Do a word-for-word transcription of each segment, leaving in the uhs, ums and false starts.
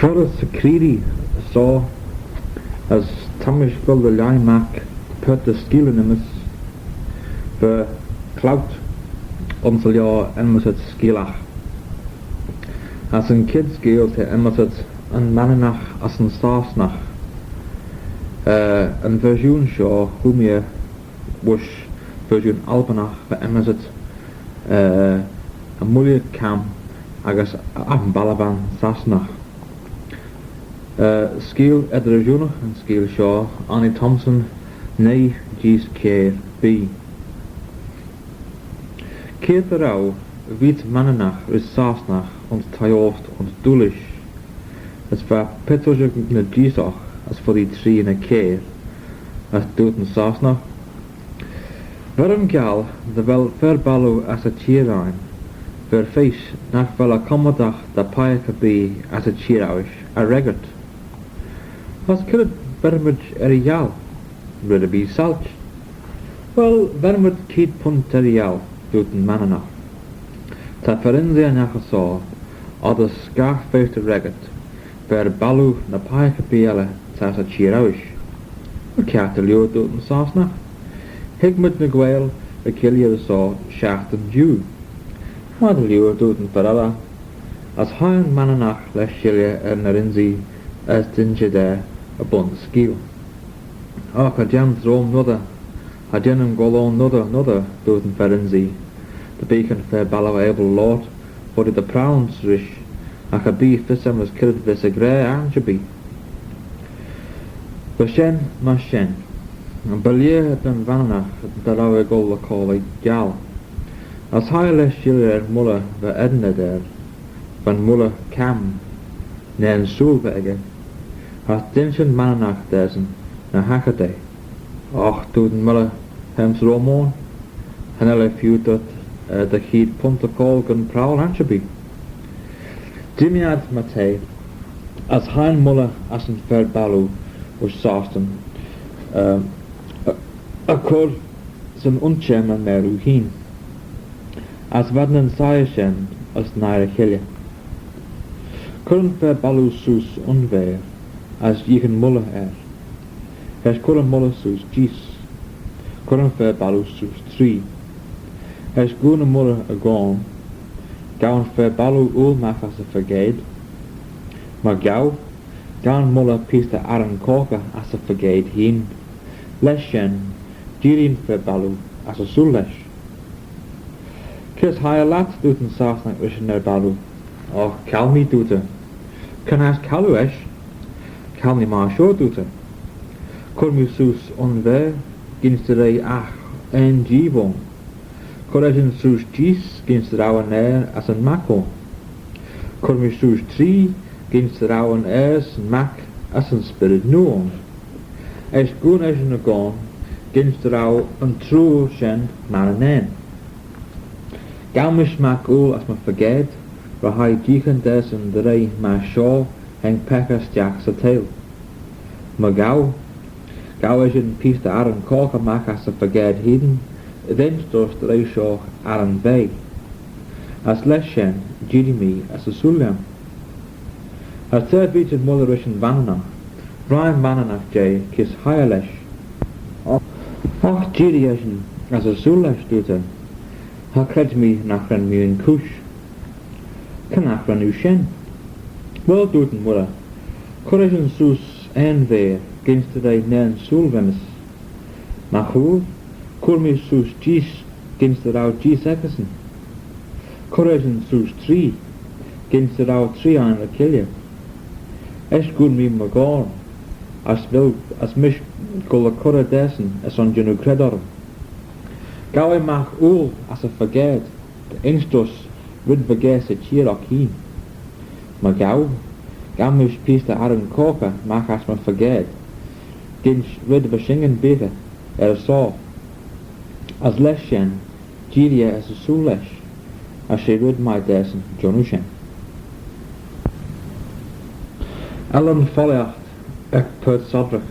Dorrys y creayr shoh, as ta mish goll dy lhaih magh paart dy skeealyn aym's, va clout ayns y lioar enmyssit Skeealagh. As yn chied skeeal ta enmyssit Yn Manninagh as yn Sostnagh. Eh, yn fersoon shoh, hooar mee, veih fersoon Albinagh, va enmyssit, eh, Y Muillear Cam agus Yn Balavan Sostnagh. Eh, skeeal eddyr-ashoonagh yn skeeal shoh, Annie Thompson, nuy jees kiare B. Kiart dy row, veeit Manninagh rish Sostnagh ayns Thie Oast ayns Doolish, as va paart toshiaght ny jees oc as foddee tree ny kiare, as dooyrt yn Sostnagh: Verrym geill dy vel fer balloo ass y çheer ain, v'er feysht nagh vel eh commodagh da peiagh erbee ass y çheer oish er-reggyrt. As c'red vermayd er y geill? Red erbee sailt. Well, vermayd keead punt er y geill, dooyrt yn Manninagh. Ta fer-ynsee ennagh ayns shoh, oddys gagh feysht er-reggyrt, fer balloo ny peiagh erbee elley ta ass y çheer oish. Kiart dy liooar, dooyrt yn Sostnagh. Hig mayd ny Gaeil ry cheilley ayns shoh shiaghtin jiu. Mayd dy liooar, dooyrt yn fer elley, as hie yn Manninagh lesh shilley er ny ynsee as dinsh eh da er y bun skeeal. Och, cha jeanym roym noadyr, cha jeanym goll ayn noadyr, noadyr, dooyrt yn fer-ynsee. Dy beagh yn fer balloo abyl loayrt foddee dy prowal rish, agh cha bee fys aym's c'red vees eh gra, agh erbee. Va shen myr shen. By lheih da'n Vanninagh dy row eh goll dy choayl y geill. As hie eh lesh shilley er mulley va eddin eddyr, va'n Muillear Cam, nane sooill v'echey, as dinsh yn Manninagh dasyn ny haghyr da. Och, dooyrt yn muillear, haink roym ayn, cha nel eh feeu dhyt, eh, dty cheead punt y choayl gyn prowal, agh erbee. Dimmee ad, my ta, as hie yn muillear as yn fer balloo ayns Sostyn, eh, y, y chur 'syn un çheymmey maroo hene. As v'ad nyn soie shen as nyn oaie cheilley. Cur yn fer balloo seose un vair, as yeeagh yn muillear er. Eisht cur yn muillear seose jees. Cur yn fer balloo seose tree. Eisht gooin yn muillear y ghoan. Ghow yn fer balloo ooyl magh ass y faggade. My ghow, ghow yn muillear peesh dy arran corkey ass y faggade hene. Lesh shen, jeeree yn fer balloo as y sooill lesh. Kys hie eh lhiat? Dooyrt yn Sostnagh rish yn fer balloo. Och, caghlaa mee, dooyrt eh. Cha nel caghlaa eisht. Caghlaa mee myr shoh, dooyrt eh. Cur mee seose un vair, ginsh dy row agh un jee voym. Cur eshyn seose jees, ginsh dy row yn ayr as yn magh ayn. Cur mee seose tree, ginsh dy row yn ayr as yn magh as yn spyrryd noo ayn. Eisht gooin eshyn y ghoan, ginsh dy row yn trooid shen myr unnane. Ghow mish magh ooyl ass my faggade, ry-hoi jeeaghyn dasyn dy re myr shoh haink peccah stiagh 'sy theihll. My ghow, ghow eshyn peesh dy arran corkey magh ass y faggade hene, dy insh dooys dy re shoh arran bea. As lesh shen, jeeree mee as y sooill lhiam. As tra veeit yn muillear rish yn Vanninagh, vrie yn Manninagh jeh kys hie eh lesh. Och, jeeree eshyn as y sooill lesh, dooyrt eh. Cha cred mee nagh ren mee yn chooish. Cre'n aght ren oo shen? Well, dooyrt yn muillear, cur eshyn seose un vair, ginsh dy row nane sooill v'aym's. Magh ooyl, cur mee seose jees, ginsh dy row jees echeysyn. Cur eshyn seose tree, ginsh dy row tree ain ry cheilley. Eisht gooin mee my ghoan, as vel, as mish goll dy chur eh dasyn, as son jannoo cred orrym. Ghow eh magh ooyl ass y faggade, dy insh dooys red va ga 'sy çheer oc hene. My ghow, ghow mish peesh dy arran corkey magh ass my faggade, ginsh red va shinyn beaghey er y shoh. As lesh shen, jeeree eh as y sooill lesh, as she red mie dasyn jannoo shen. Ellan Folliaght ec Purt Sodrey,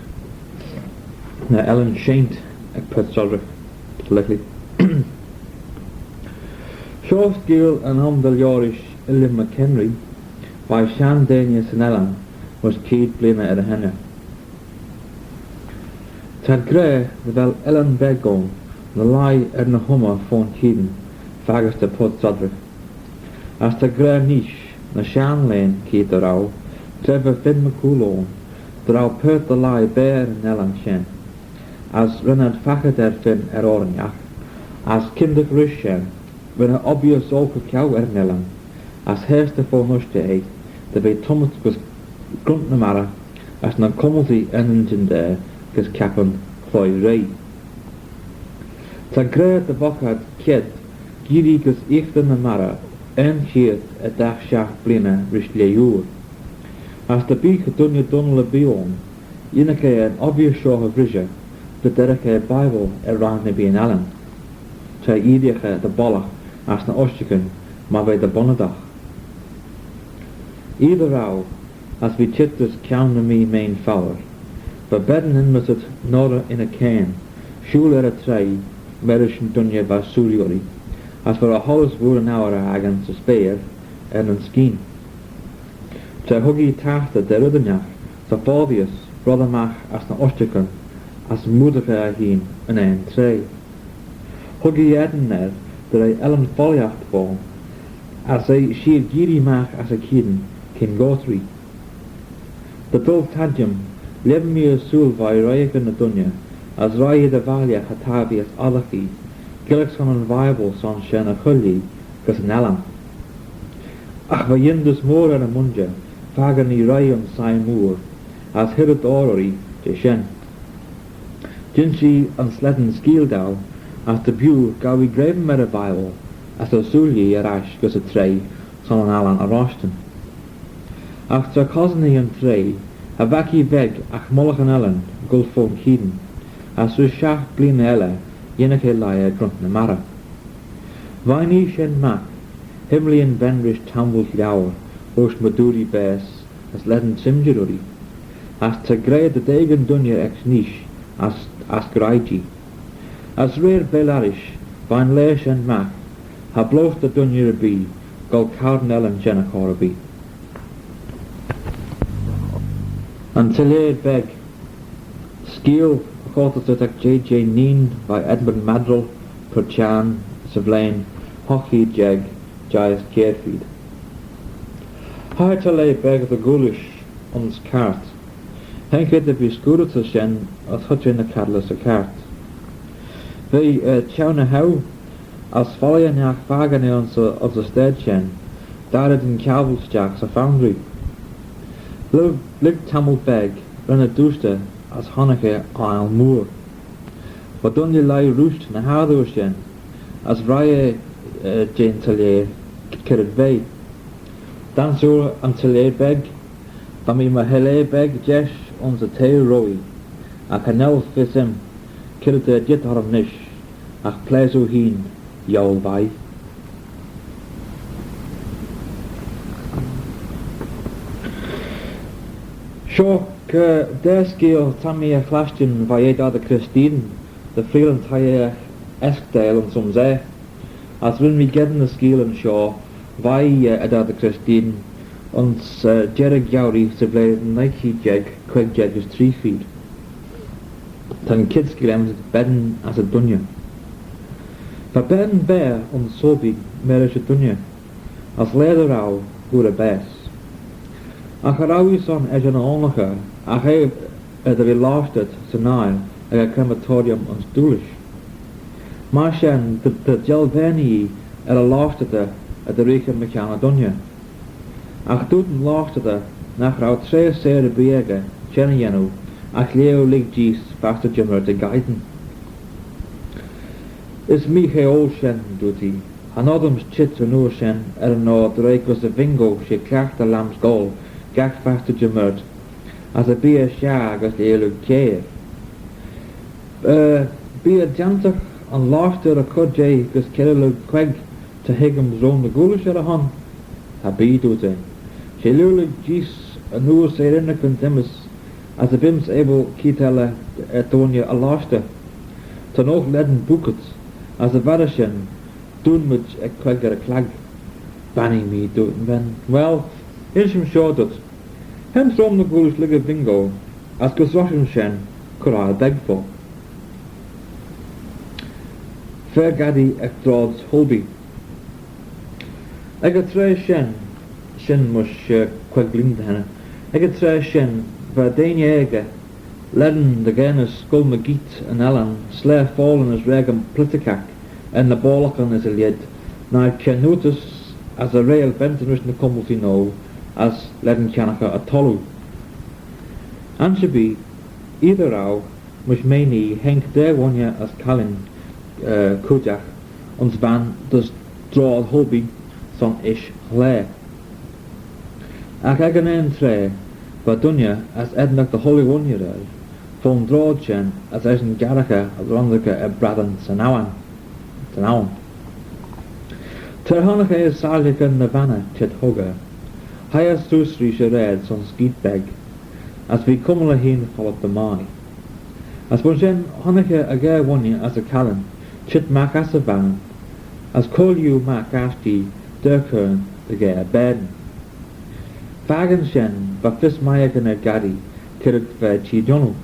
ny Ellan Sheent ec Purt Sodrey, likely. Shoh skeeal yn hom dy liorish Illiam McHenry, Veih shenn deiney 'syn ellan mysh keead bleeaney er dy henney. T'ad gra dy vel ellan beg ayn ny lhie er ny hummey fo'n cheayn faggys da Purt Sodrick. As ta gra neesht ny shenn laghyn keayrt dy row, tra va Finn McCool ayn, dy row paart dy lhie beaghey er yn ellan shen, as ren ad faggit er Finn er oyr ennagh, as kyndagh rish shen, ren e obbyr soagh dy cheau er yn ellan, as haase fo'n ushtey eh dy ve tummat gys grunt ny marrey, as nyn cummaltee er nyn jyndaa gys cappan cloie rey. Ta gra dy voghe ad kied geearree gys eaghtyn ny marrey er yn cheayrt er dagh shiaght bleeaney rish lieh oor. As dy beagh y dooinney Donnell erbee ayn, yinnagh eh yn obbyr shoh y vrishey dy derragh eh Bible er rheynn erbee yn ellan, tra eeriaght eh dy bollagh ass ny ushtaghyn myr v'eh dy bunnadagh. Oie dy row, as v'eh çheet dys Kione ny Mee Mean Fouyir, va ben enmyssit Norah Innickane shooyl er y traie marish yn dooinney va sooilley urree, as va e holys vooar yn ourey ayn 'sy speyr er nyn skene. Tra hug ee taghtey da red ennagh, cha foddee eh broddey magh ass ny ushtaghyn, as mooardaghey eh hene yn un traie. Hug ee enney dy re ellan folliaght v'ayn, as eh sheer geearree magh ass y cheayn kyn gortree. Dy doaltattym, lheim mee ersooyl veih reiaghyn ny dooinney, as reih eh dy valley cha ta v'ee as oddagh, gyllagh son yn Bible son shen y chooilley gys yn ellan. Agh va yindys mooar er y mooinjer fakin ee reih ayns soie mooar, as hirrit oyr urree jeh shen. Dinsh ee yn slane skeeal daue, as dy bieau ghow ee greim er y Bible, as ersooyl ee er ash gys y traie son yn ellan er roshtyn. Agh tra chossyn ee yn traie, cha vaik ee veg agh mullagh yn ellan goll fo'n cheayn, as rish shiaght bleeaney elley yinnagh eh lhie er grunt ny marrey. Veih nee shen magh, himlee yn ben rish tammylt liauyr, voish moodooree baase, as slane trimshid urree, as ta gra dy deigyn dooinney eck neesht as, as graih jee. As rere beeal-arrish, veih'n laa shen magh, cha bluight dy dooinney erbee goll car yn ellan shen er chor erbee. Yn Tilley Beg. Skeeal y chortosys eck J J Kneen veih Edmund Maddrell, purçhane, 'sy vlein hoght cheead jeig, jeih as kiare feed. Hie Tilley Beg dy Ghoolish ayns cart. Haink eh dy ve scuirrys shen as huitt eh ny cadlys y cart. V'eh, eh, çheu ny heau, as follaghey ennagh fakin eh ayns y, ayns y stayd shen, dy red yn çhiabbal stiagh 'sy foundry. Lurg, lurg tammylt beg, ren eh doostey as honnick eh aile mooar. Va dooinney lhie rooisht ny h-ardoo shen, as reih eh, eh, jeh'n tilley, c-, c'red v'eh. Dansoor yn Tilley Beg, va mee my hilley beg jesh ayns y theihll roie, agh cha nel fys aym c'red er jeet orrym nish, agh please oo hene, Yowle Vie. Shoh, eh, daa skeeal ta mee er chlashtyn veih Eddard Christine dy freayll yn thie eshtail ayns Umsaa. As ren mee geddyn ny skeealyn shoh veih, eh, Eddard Christine ayns, eh, jerrey geuree 'sy vlein nuy cheead jeig, queig jeig as tree feed. Ta'n chied skeeal aym's Ben as y Dooinney. Va ben beaghey ayns Sulby marish y dooinney, as laa dy row hooar eh baase. Agh cha row ee son eshyn y oanluckey, agh eh, eh, dy ve loshtit 'syn aile ec y crematorium ayns Doolish. Myr shen, dy, dy jeilbeinee ee er y loshtey, eh, dy reaghey mychione y dooinney. Agh dooyrt yn lostey nagh row traa seyr erbee echey shen y yannoo, agh lieh oo lurg jees fastyr Jymyrt er giyn. As mee chooilley shen, dooyrt ee, cha nod aym's çheet yn oor shen er yn oyr dy re gys y bingo she cliaghtey Lamb's Goal gagh fastyr Jymyrt, as erbee eh shiar gys lieh lurg kiare. Eh, bee eh jantoght yn lostey y chur jeh gys kiare lurg queig, ta hig aym's royn dy Ghoolish er y hon? Cha bee, dooyrt eh. She lieh lurg jees yn oor seyr ennagh ayns Emmaus, as cha beem's abyl keayrt elley, eh, dooinney y lostey. Ta'n oak lane boogit, as er y fa shen, dooin mayd ec queig er y chlag. Bannee mee, dooyrt yn ven. Well, Inshym shoh dhyt. Haink trome ny ghoaill lurg y bingo, as gys rhym shen, cur eh beg fo. Fer Gaddy ec Droghad Holby. Ec y traa shen, shen mysh, eh, queig bleeantyn dy henney, ec y traa shen, va deiney aegey, lane dy ghaaney scoill mygeayrt yn Ellan, slaa foallyn as raaghyn politickagh er ny boallaghyn as y lheid, ny çhenn oortys as y reayll bentyn rish ny cummaltee noa, as lane kionnaghey y thalloo. Ansherbee, eer dy row, mysh mean oie, haink daa ghooinney as cailin, eh, cooidjagh ayns van dys Droghad Holby son ish ghlare. Agh ec yn un traa, va dooinney as eaddagh dy chooilley ghooinney er, fo'n droghad shen as eshyn garraghey as ronsaghey er braddan 'syn awin. 'Syn awin. Tra honnick eh soilshaghey ny vaney çheet huggey, hie eh seose reesht y raad son skeet beg, as v'eh cummal eh hene follit dy mie. As bun shen honnick eh y ghaa ghooinney as y cailin çheet magh ass y vannin, as cur lhieu magh ass jee dy chur dy ghaa baatyn. Fakin shen, va fys mie ec yn er Gaddy, c'red va çheet jannoo.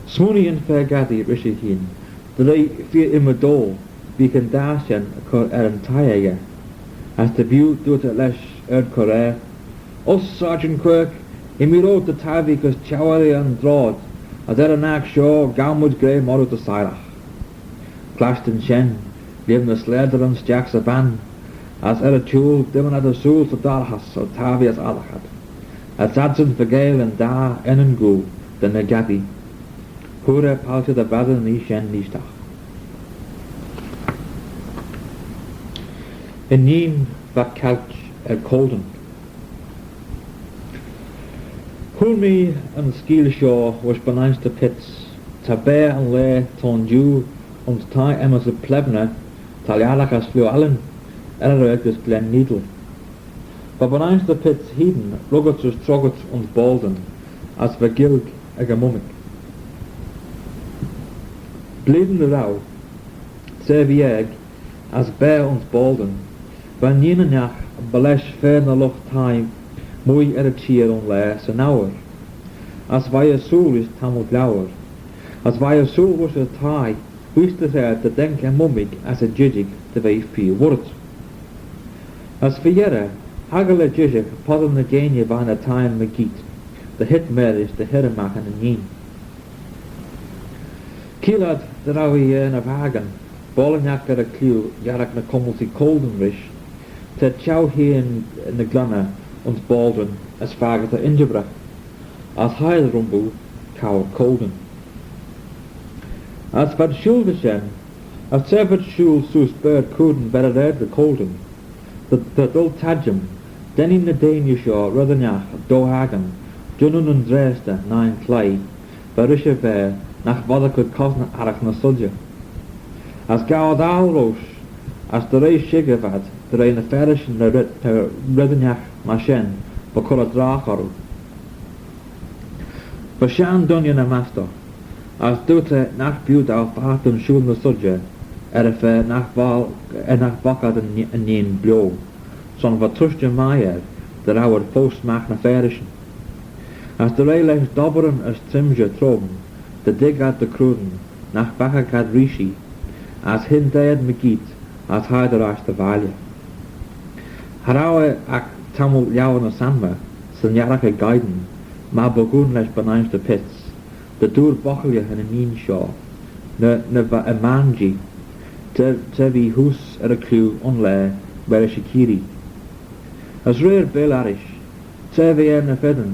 Smooinee yn fer Gaddy rish eh hene, dy re feer ymmydoil, veagh yn daa shen y chur er yn thie echey. As dy bieau dooyrt eh lesh ard-choraa, "Uss, Sergeant Quirk, immee royd dy tappee gys çheu-erree yn droghad, as er yn aght shoh gow mayd gra moghrey dy siyrragh." Clashtyn shen, lheim ny slaaghteryn stiagh 'sy van, as er y çhooyl dooin ad ersooyl 'sy dorraghys ayns tappee as oddagh ad. As adsyn faagail yn daa ennym goo da'n er Gaddy. Hooar eh palçhey dy vraddan yn oie shen neesht. Inneen va caillt er Colden. Hooar mee yn skeeal shoh voish Benaingshter Pitts, ta beaghey yn laa t'ayn jiu ayns thie enmyssit Plevna, ta lhiattagh ass Flew Allen, er y raad gys Glen Needle. Va Benaingshter Pitts hene ruggit as troggit ayns Baldwin, as va Gaelg ec y mummig. Bleeantyn dy row, tra v'ee aeg, as beaghey ayns Baldwin, va inneen ennagh, by lesh fer ny lught-thie, mooie er y çheer un laa 'syn ouyr. As v'ee ersooyl rish tammylt liauyr. As v'ee ersooyl voish y thie, wheesh dy hraa dy daink e mummig as e jishig dy ve feer voirit. As fy-yerrey, haggle e jishig possan ny geiney veih'n thieyn mygeayrt, dy heet marish dy hirrey magh yn inneen. Cheayll ad dy row ee er ny vakin, boayl ennagh er y clieau yiarragh ny cummaltee Colden rish, ta çheu-hene ny glenney ayns Baldwin as faggys e gingerbread, as hie ad rhymboo cour Colden. As v'ad shooyl da shen, as tra v'ad shooyl seose beaghey coodyn v'er y raad dy Colden, dy, dy doaltattym, dennee ny deiney shoh red ennagh dy haghin, jannoo nyn draastey ny nyn cleigh, va rish y vair nagh voddick ad cosney arragh ny sodjey. As ghow ad aggle roish, as dy re shickyr v'ad, dy re ny ferrishyn ny red, ny red ennagh myr shen, va cur y drogh orroo. Va shenn dooinney ny mast'oc, as dooyrt eh nagh b'eeu daue fastyn shooyl ny sodjey, er y fa nagh vo-, er nagh voc ad yn, yn inneen bio, son va tushtey mie er, dy row ad foast magh ny ferrishyn. As dy re lesh dobberan as trimshey trome, dy dig ad dy chroonyn, nagh baghagh ad reeshee, as hyndaa ad mygeayrt, as hie ad er ash dy valley. Cha row eh agh tammylt liauyr ny s'anmey, 'syn yiarragh eh guidon, myr boggoon lesh Benaingshter Pitts, dy dooar bochilley yn inneen shoh, ny, ny va e mayrn jee, tra, tra v'ee heose er y clieau un laa marish y kirree. As rere beeal arrish, tra v'ee er ny feddyn,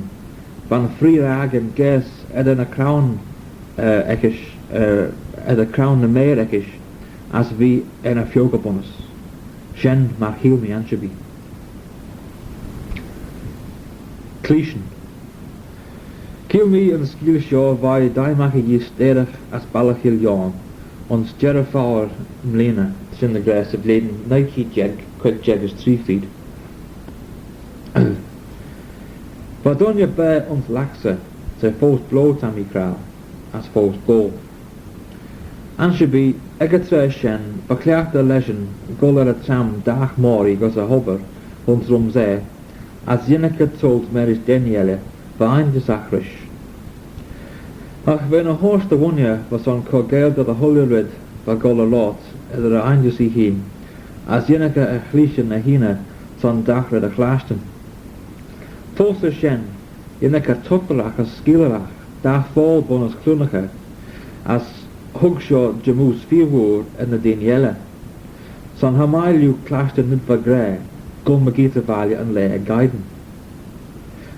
va'n freoagh aegey gaase eddyr ny craun, eh, eckish, eh, eddyr craun ny mair eckish, as v'ee er ny fioghey bunnys. Shen myr cheayll mee ansherbee. Cleayshyn. Cheayll mee yn skeeal shoh veih deiney magh y eeasteyragh ass Balley Keeill Eoin, ayns Jerrey Fouyir mleeaney, shen dy ghra 'sy vlein nuy keead jeig, queig jeig as tree feed. Va dooinney beaghey ayns Laxey, ta foast bio ta mee credjal, as foast goll. Ansherbee, ec y traa shen, va cliaghtey leshyn goll er y tram dagh moghrey gys e obbyr ayns Rhumsaa, as yinnagh ad sult marish deiney elley va ainjyssagh rish. Agh v'eh ny horch dy ghooinney va son cur geill da dy chooilley red va goll er loayrt eddyr e ainjyssee hene, as yinnagh eh er chleayshyn eh hene son dagh red y chlashtyn. Foast er shen, yinnagh eh tutleragh as skeealeragh dy fockle bunnys cluinnaghey, as hug shoh jymmoose feer vooar er ny deiney elley. Son cha mie lhiu clashtyn ny va gra goll mygeayrt y valley yn laa er giyn.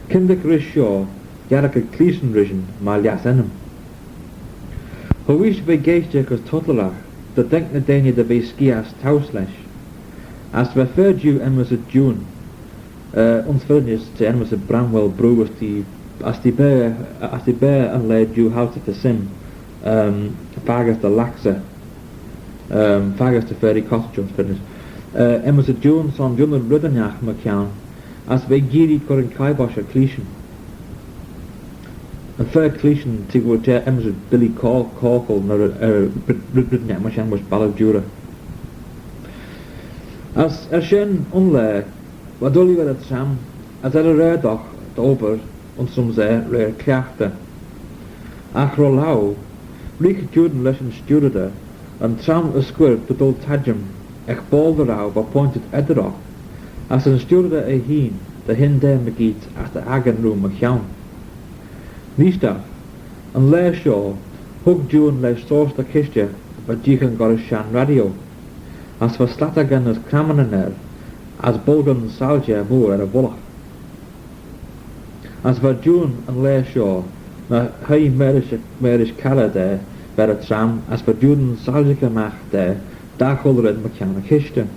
Kyndagh rish shoh, yiarragh ad cleayshyn rishyn myr lhiass-ennym. Cha bhist ve geaishtagh as tutleragh dy daink ny deiney dy ve skee ass towse lesh. As va fer jeu enmyssit Juan, eh, ayns firrinys t'eh enmyssit Bramwell Broo, as t'eh, as t'eh beaghey, as t'eh beaghey yn laa jeu house of the sim, ehm, faggys dy Laxey, ehm, faggys dy Fairy Cottage ayns firrinys. Eh, enmyssit Juan son Juan red ennagh mychione, as v'eh geearree cur yn kibosh er cleayshyn. Yn fer cleayshyn, t'eh, t'eh enmyssit Billy Cor-, Corkle, ny, eh, red, red, red ennagh myr shen, mysh balloo diuray. As er shen un laa, va Dooley er y tram, as er y raad oc dy obbyr ayns Rhumsaa rere cliaghtey. Agh ro-laue, reaghit Juan lesh yn stiureyder yn tram y scuirr dy doaltattym ec boayl dy row va pointit eddyr oc, as yn stiureyder eh hene dy hyndaa mygeayrt as dy akin roo mychione. Neesht oc, yn laa shoh, hug Juan lesh sorçh dy chishtey va jeeaghyn gollrish shenn radio, as va slatagyn as crammanyn er, as bolgyn soilshey mooar er y vullagh. As va Juan yn laa shoh ny hoie marish, marish carrey da v'er y tram, as va Juan soilshaghey magh da dagh chooilley red mychione y chishtey.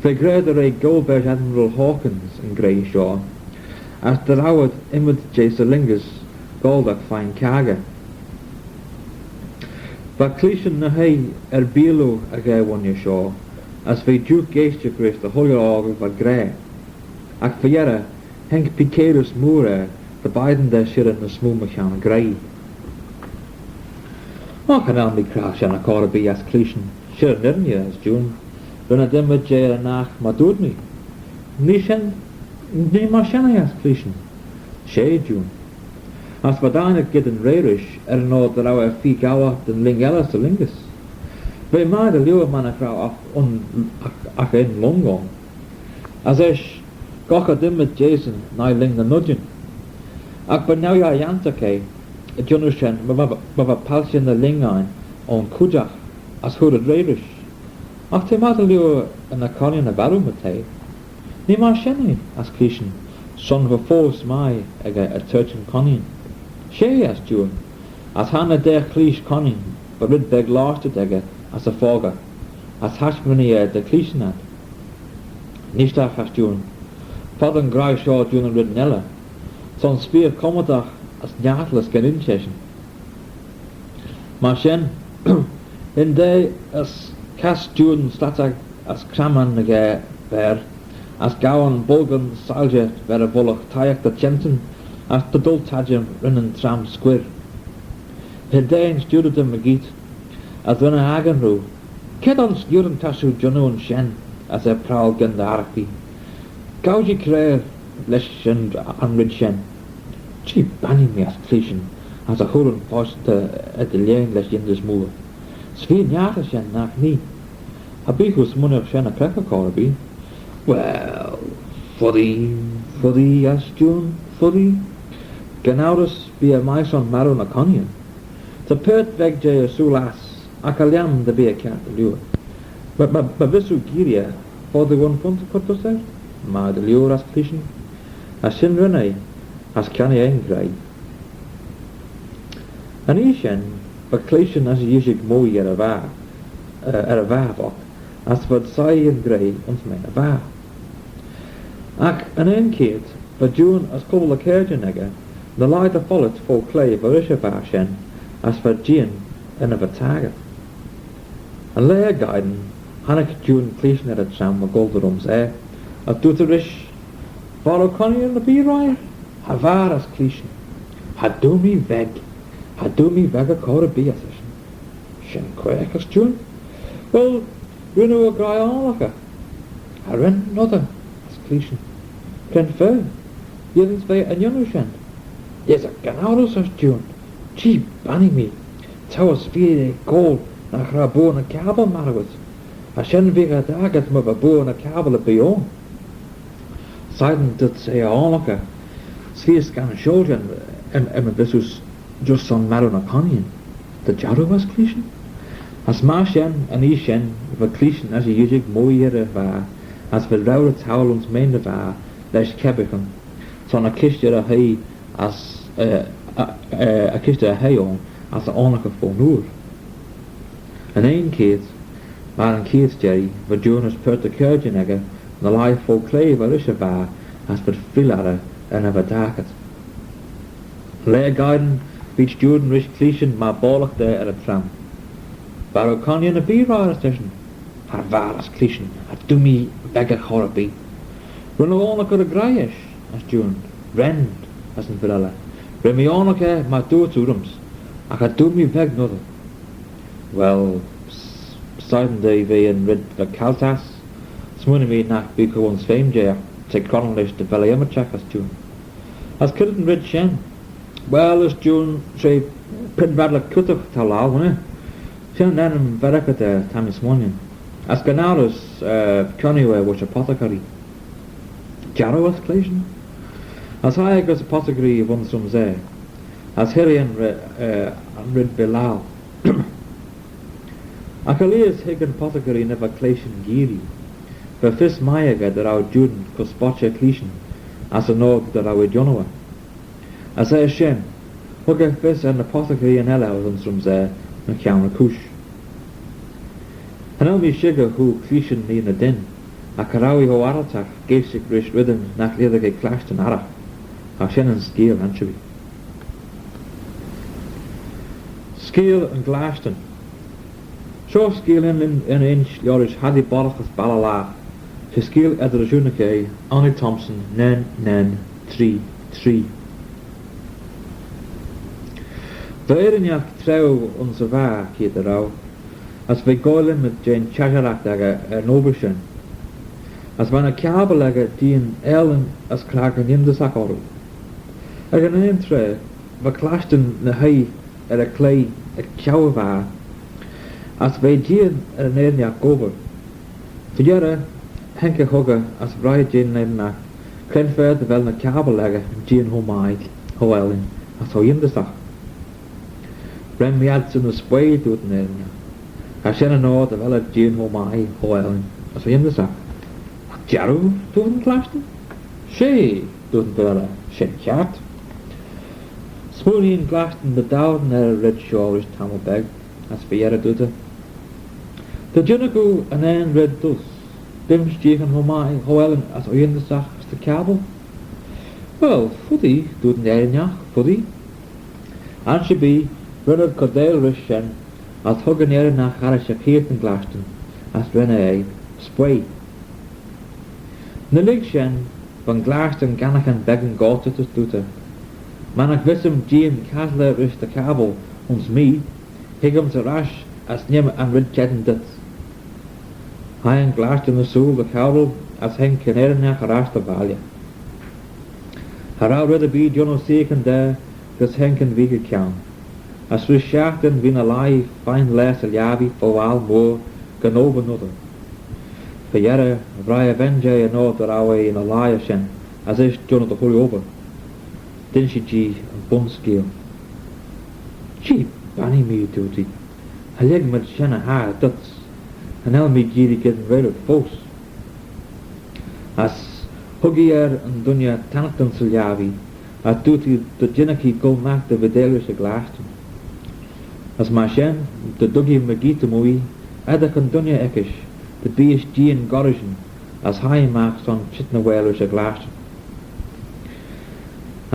V'eh gra dy re Gold Badge Admiral Hawkins yn greie shoh, as dy row ad ymmyd jeh Sir Lindis goaldagh veih'n caggey. Va cleayshyn ny hoie er beealoo y ghaa ghooinney shoh, as v'eh juice geaishtagh rish dy chooilley ockle va gra. Agh fy-yerrey, haink peeikearys mooar er dy beign da shirrey ny smoo mychione y greie. O, cha nel mee cre shen er chor erbee, as cleayshyn. Shirrey yn irriney, as Juan. Ren ad ymmyd jeh ennagh myr dooyrt mee. Ny shen, ny myr shen eh, as cleayshyn. She, Juan. As v'ad ain ec geddyn rey rish er yn oyr dy row eh feer gaueagh da'n lhing elley Sir Lindis. V'eh mie dy liooar mannagh row agh un, agh, agh un lhong ayn. As eisht, goll ad ymmyd jehsyn noi lhing ny noidyn. Agh va neu-yiartagh eh, y jannoo shen, my, my, my va palçhey ny lhing ain ayn cooidjagh, as hooar ad rey rish. Agh t'eh mie dy liooar ny conneeyn y varroo, my ta. Ny myr shen eh, as cleayshyn, son va foast mie echey er toyrt yn conneeyn. She, as Juan, as cha nel eh cleaysh conneeyn, va red beg lostey echey as y phoagey, as hashmyrnee eh dy chleayshyn ad. Neesht oc, as Juan, foddee yn greie shoh Juan yn red elley, son s'feer commandagh as niartalys gyn insh eshyn. Myr shen, hyndaa as chass Juan slatagh as cramman echey v'er, as ghow yn bolgyn soilshey v'er y vullagh toshiaght dy çhentyn, as dy doaltattym ren yn tram scuirr. Hyndaa yn stiureyder mygeayrt, as ren eh akin roo, "Cre dooin scuirryn ta shiu jannoo ayns shen?" as er prowal gyn dy arraghtee. "Gow-jee kiare lesh yn, yn red shen." "Jee bannee mee," as cleayshyn, as e hooar yn foshlit er dy lieen lesh yindys mooar. "S'feer niartal shen, nagh nee? Cha bee oo smooinaghtyn shen y chreck er chor erbee." "Well, foddee, foddee," as Juan, "foddee. Gyn ourys bee eh mie son marroo ny conneeyn. Ta paart veg jeh ersooyl ass, agh cha lhiam dy bee eh kiart dy liooar. Ma, ma, my vees oo geearree, foddee oo un phunt y chur dooys er?" "Mie dy liooar," as cleayshyn. As shen ren eh, as chionnee eh yn greie. Yn oie shen, va cleayshyn as e yishig mooie er y vaa, eh, er y vaa oc, as v'ad soie yn greie ayns mean y vaa. Agh yn un cheayrt, va Juan as cubbyl dy chaarjyn echey ny lhie dy follit fo cloie va rish y vaa shen, as v'ad jeeaghyn er ny va taghyrt. Yn laa er-giyn, honnick Juan cleayshyn er y tram va goll dy Rhumsaa, as dooyrt eh rish, "V'ad dy chonneeyn erbee, Ryan?" "Cha v'ad," as cleayshyn. "Cha dooar mee veg, cha dooar mee veg er chor erbee," as eshyn. "Shen quaagh," as Juan. "Well, ren oo er graih oanluckey?" "Cha ren, noadyr," as cleayshyn. Cre'n fa? Yinn's v'eh er n'yannoo shen? Yeh, gyn ourys, as Juan. Jee bannee mee, t'ou er s'feer ec goll nagh row bwoah ny cabbyl marrooit. As shen veagh ad aggyrt my va bwoah ny cabbyl erbee ayn. Shegin dhyt eh y oanluckey, s'feer scanshoil shen, em, em, vees uss just son marroo ny conneeyn. Dy jarroo ass Cleayshyn? As myr shen, yn oie shen, va Cleayshyn as e yishig mooie er y vaa, as v'eh rour y towal ayns mean y vaa lesh kebbaghyn, son y kishtey y hoie as, eh, eh, eh, y kishtey y hoie ayn as e oanluckey fo'n ooir. Yn un cheayrt, myr yn cheayrt jerree, va Juan as paart dy chaarjyn echey ny lhie fo cloie va rish y vaa as v'ad feayll arrey er ny va daggit. Laa geddyn veeit Juan rish Cleayshyn myr boallagh da er y tram. "Barroo conneeyn erbee?" ry-aalin eshyn. "Cha barroo, as Cleayshyn, cha dooar mee veg er chor erbee." "Ren oo oanluckey ry-ghraih eisht?" as Juan. "Ren," as yn fer elley. "Ren mee oanluckey myr dooyrt oo rhym's, agh cha dooar mee veg noadyr." "Well, s-, shegin dy ve yn red va cailt ass. Smooinee mee nagh bee oo ayns feme jeh, agh t'eh connal lesh dy vel eh ymmyrçhagh," as Juan. "As c'red yn red shen?" "Well," as Juan, "she pren-radley cutagh, ta laccal, nagh elley? Shen yn ennym Verragh da, ta mee smooinaghtyn. As gyn ourys, eh, kionnee eh voish apothecary." "Jarroo," as Cleayshyn. As hie eh gys apothecary ayns Rhumsaa, as hie eh yn re-, eh, yn red va laccal. Agh er-lhieh's hig yn apothecary ny va Cleayshyn geearree. Va fys mie echey dy row Juan cur spotsey Cleayshyn as yn oc dy row eh jannoo eh. As er shen, hug eh fys er yn apothecary elley ayns Rhumsaa mychione y chooish. Cha nel mee shickyr hooar Cleayshyn ee ny dyn, agh cha row eh cho arryltagh geaishtagh rish reddyn nagh lhisagh eh clashtyn arragh. Agh shen yn skeeal ansherbee. Skeeal yn Glashtin. Shoh skeeal yn, yn, yn insh liorish Thaddy Bollagh as Ballalaugh. She skeeal eddyr-ashoonagh eh, Annie Thompson, nine nine three three. Va Yernagh traaue ayns y vaa, keayrt dy row, as v'eh goaill ymmyd jeh'n çheshaght echey er yn obbyr shen. As va ny cabbyl echey jeeaghyn aalin as crackan yindyssagh orroo. Ec yn un traa, va clashtyn ny hoie er y cloie ec çheu y vaa, as v'eh jeeaghyn er yn eirinagh gobbragh. Fy-yerrey, haink eh huggey as vrie eh jeh'n eirinagh cre'n fa dy vel ny cabbyl echey jeeaghyn cho mie, cho aalin, as cho yindyssagh. Ren mee adsyn ny s'quaaee, dooyrt yn eirinagh. Cha shen yn oyr dy vel ad jeeaghyn cho mie, cho aalin, as cho yindyssagh. Jarroo? dooyrt yn clashtyn. She, dooyrt yn fer elley, shen kiart. Smooinee yn clashtyn dy dowin er y red shoh rish tammylt beg, as fy-yerrey dooyrt eh: Dy jinnagh oo yn un red dooys, beem's jeeaghyn cho mie, cho aalin, as cho yindyssagh as dy cabbyl? Well, foddee, dooyrt yn eirinagh, foddee. Ansherbee, ren ad coardail rish shen, as hug yn eirinagh harrish y cheayrt yn clashtyn, as ren eh s'quaaee. Ny lurg shen, va'n clashtyn gannaghtyn beggan gortit as dooyrt eh: Mannagh vees-ym jeeaghyn casley rish dty cabbyl ayns mee, hig-yms er-ash as neeym yn red cheddin dhyt. Hie yn clashtyn ersooyl dy chowral as haink yn eirinagh er-ash dy valley. Cha row red erbee jannoo seaghyn daa gys haink yn veeghey kione. As rish shiaghtin v'eh ny lhie fine laa 'sy lhiabbee fo aggle mooar gyn obbyr noadyr. Fy-yerrey, vrie e ven jeh yn oyr dy row eh ny lhie shen, as eisht jannoo dy chooilley obbyr. Dinsh eh jee yn bun-skeeal. Jee bannee mee, dooyrt ee, cha lhig mayd shen y haghyr dhyt. Cha nel mee geearree geddyn rey rhyt foast. As hug ee er yn dooinney tannaghtyn 'sy lhiabbee, as dooyrt ee dy jinnagh ee goll magh dy veeteil rish y clashtyn. As myr shen, dy dug ee mygeayrt-y-mooie, eaddagh yn dooinney eckish, dy beagh ish jeeaghyn gollrishyn, as hie ee magh son çheet ny whaiyl rish y clashtyn.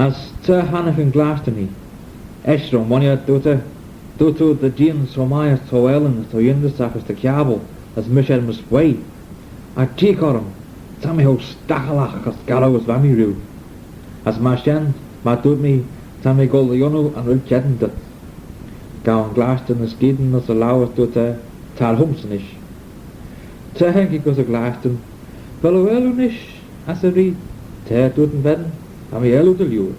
As tra honnick yn clashtyn ee, "Eisht ro, dy ghooinney," dooyrt eh, "dooyrt oo dy jeeaghyn cho mie as cho aalin as cho yindyssagh as dty cabbyl, as mish er my s'quaaee. Agh jeeagh orrym, ta mee cho staggylagh as garroo as va mee rieau. As myr shen, myr dooyrt mee, ta mee goll dy yannoo yn red cheddin dhyt." Ghow yn clashtyn ny skeeadyn ayns y laue as dooyrt eh, "Tar hym's nish." Tra haink ee gys y clashtyn, "Vel oo aalin nish?" as eh r'ee. T'er dooyrt yn ven, "Ta mee aarloo dy liooar."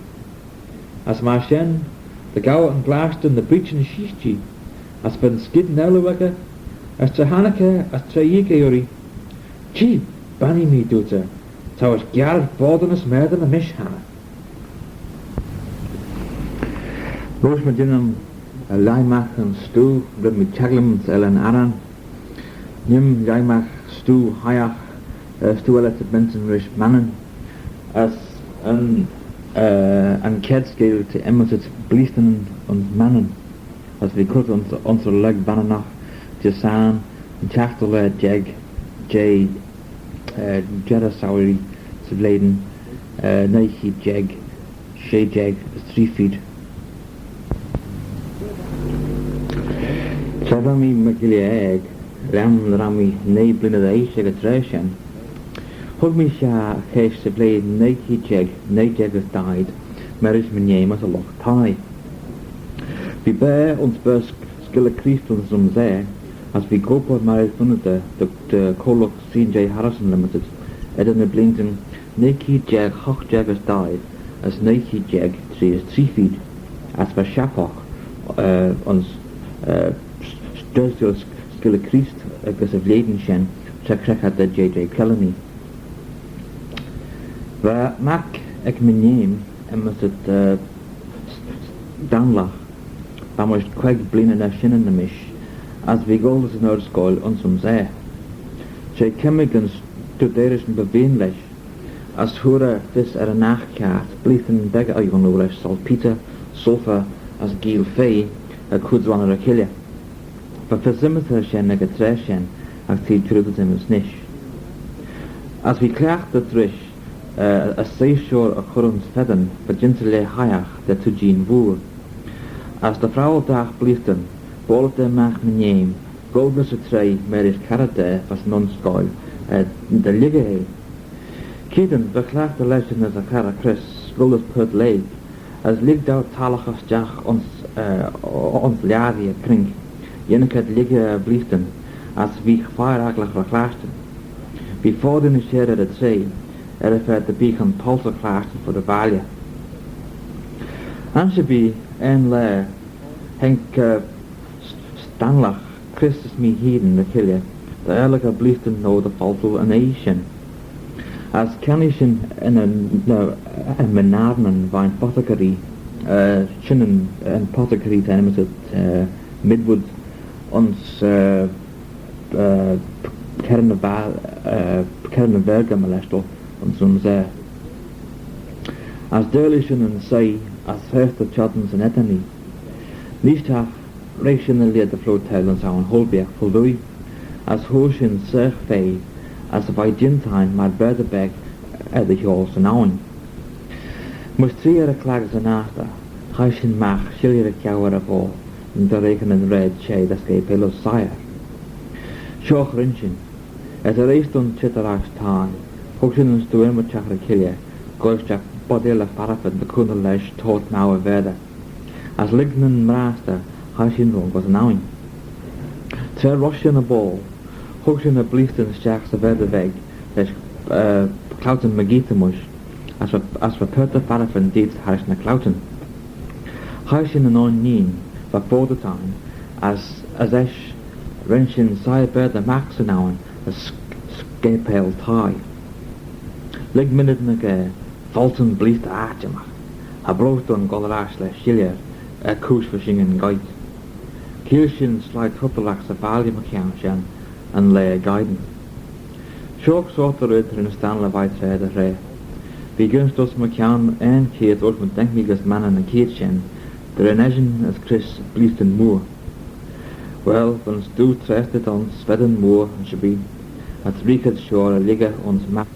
As myr shen, dy ghow yn glashtin dy breeaghyn sheesht jee, as va'n skyn elley echey, as tra honnick eh, as tra yeeagh eh urree, "Jee, bannee mee," dooyrt eh, "t'ou er giarit foddey as messey na mish hannah." Roish my jeeaghyn, eh, lhaih magh yn stoo, red mee çhaglym ayns Ellan Arran. Nee'm lhaih magh stoo hoiagh, eh, stoo elley ta bentyn rish Mannin, as yn, eh, yn chied skeeal ta enmyssit Bleeastin ayns Mannin, as v'eh currit ayns, ayns y lurg Vanninagh Jesarn yn çhiaghtin laa jeig jeh, eh, jerrey Samhraidee 'sy vlein, eh, nuy keead jeig, shey jeig as tree feed. Tra va mee myr ghuilley aeg, lhiam dy row mee nuy bleeaney dy eash ec y traa shen, hug mee shaghey 'sy vlein nuy keead jeig, nuy jeig as daeed, marish my neeym ayns y lught-thie. V'eh beaghey ayns Baarle Skylley Creest ayns Rhumsaa, as v'eh gobbragh marish vunnaghey da, da, da co-lught C and J Harrison Limited, eddyr ny bleeantyn nuy keead jeig hoght jeig as daeed, as nuy keead jeig tree as tree feed, as va shappagh, eh, ayns, eh, s-, s-, Skylley Creest, eh, gys y vlein shen, tra creggit da J J Trelawny. Va mac ec my neeym enmyssit, eh, s-, s-, Stanlagh, va mysh queig bleeaney er shen na mish, as v'eh goll dys yn oard-scoill ayns Rhumsaa. She chimmig yn studeyrys ny by vian lesh, as hooar eh fys er yn aght kiart bleeantyn beaghey y yannoo lesh saltpetre, sulphur as geayl-fea er cooid dy ghooinney ry cheilley. Va fys ayms er shen ec y traa shen, agh t'eh çheu dy dhymmys nish. As v'eh cliaghtit rish, eh, y soie shoh y chur ayns feddyn, va jeant lheh hoiagh da tooidjeen vooar. As dy phrowal dagh bleeantyn, boayrit eh magh my neeym, goll gys y traie marish carrey da va's yn un scoill, eh, dy lhiggey eh. Keayn, va cliaghtit lesh yn as y charrey Chris, goll dys Purt Lake, as lhig daue tagglagh stiagh ayns, eh, ayns lhiabbee y crink, yinnagh ad lhiggey bleeantyn, as v'eh fire agglagh ry-chlashtyn. V'eh foddey ny share er y traie, er y fa dy beagh yn toilsey clashtyn fud y valley. Ansherbee, un laa, haink, eh, S-, Stanlagh, Chris as mee hene ry cheilley, dy aarlaghey bleeantyn noa dy pholtoo yn oie shen. As kionnee shin yn, yn, yn, yn mie-ner-nane va'n apothecary, eh, shen yn, yn apothecary ta enmyssit, eh, Midwood ayns, eh, eh, Kerrin y Ba-, eh, Kerrin y Vaargey, my leshtal, ayns Rhumsaa. As dailee shin yn soie, as hreaght eh çhiod ayns yn eddinee. Leishtagh, reagh shin y lheid dy floatel ayns Abhainn Holbeagh, Port Louis, as hooar shin soagh fea, as veih jeant ain myr baatey beg er dy hiaull 'syn abhainn. Mysh tree er y chlag 'syn aghter, hie shin magh shilley ry cheau er y ghoo, dy reaghyn yn raad shey da scapail Sire. Shoh ren shin, as erreish dooin çheet er ash thie, hug shin yn stoo ymmyrchagh ry cheilley, goaill stiagh bodeill y pharaffin dy cooney lesh toyrt mow y vaatey. As lurg nyn mrastyr, hie shin royn gys yn abhainn. Tra rosh shin y boayl, hug shin y bleeantyn stiagh 'sy vaatey veg lesh, eh, clautyn mygeayrt-y-mysh, as va, as va paart dy pharaffin deayrtagh harrish ny clautyn. Hie shin yn un inneen, va foddey ain, as, as eisht ren shin soie baatey magh 'syn abhainn as sc-, scapail thie. Lurg minnid ny ghaa, foltyn bleeantyn aitçhimagh, cha brough dooin goll er ash lesh shilley er cooish va shin goit. Cheayll shin sleih trottalagh 'sy valley mychione shen yn laa guidyn. Shoh sorçh red ren Stanley veih traa dy hraa. V'eh gynsaghey mychione un cheayrt roish my daink mee gys Mannin yn cheayrt shen, dy ren eshyn as Chris bleeantyn mooar. Well, va'n stoo trastyt ayns feddyn mooar ansherbee, as reagh ad shoh er y lhiggey ayns magh